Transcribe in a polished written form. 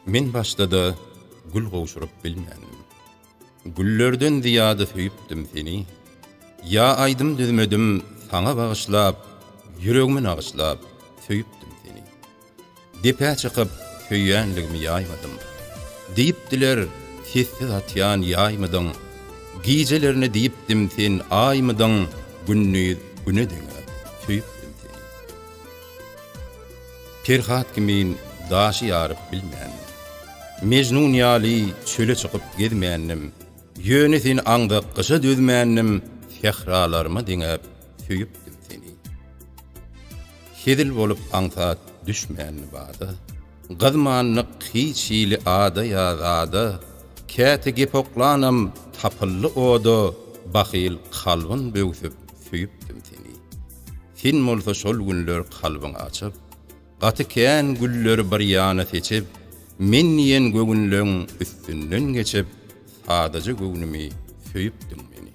Men başda-da gül gowşuryp bilmändim. Güllerden zyýada söýüpdim seni. Ýa aýdym düzmedim saňa bagyşlap, Ýüregimi nagyşlap söýüpdim seni. Depä çykyp söýýänligimi ýaýmadym. Diýipdiler, sessiz atýan ýaýmydyň. Gijelerine diýipdim sen aýmydyň, Gündiz güne deňäp söýüpdim seni. Perhat kimin daşy ýaryp bilmändim. Mejnun ýaly çöle çykyp gezmändim. Ýöne seni aňzak gyşa dözmändim, Sähralaryma deňäp söýüpdim seni. Hezil bolup aňsat düşmändi bada. Gyzmandyk hiç hili ada ýa zada, Käte gep oklanam tapyldy oda, Bahyl kalbyn böwsüp söýüpdim seni. Sen bolsa şol günler kalbyňy açyp, Gaty kän gülleri bir ýana seçip, Men diýen göwünleň üstünden geçip, Sadaja göwnümi söýüpdiň meni.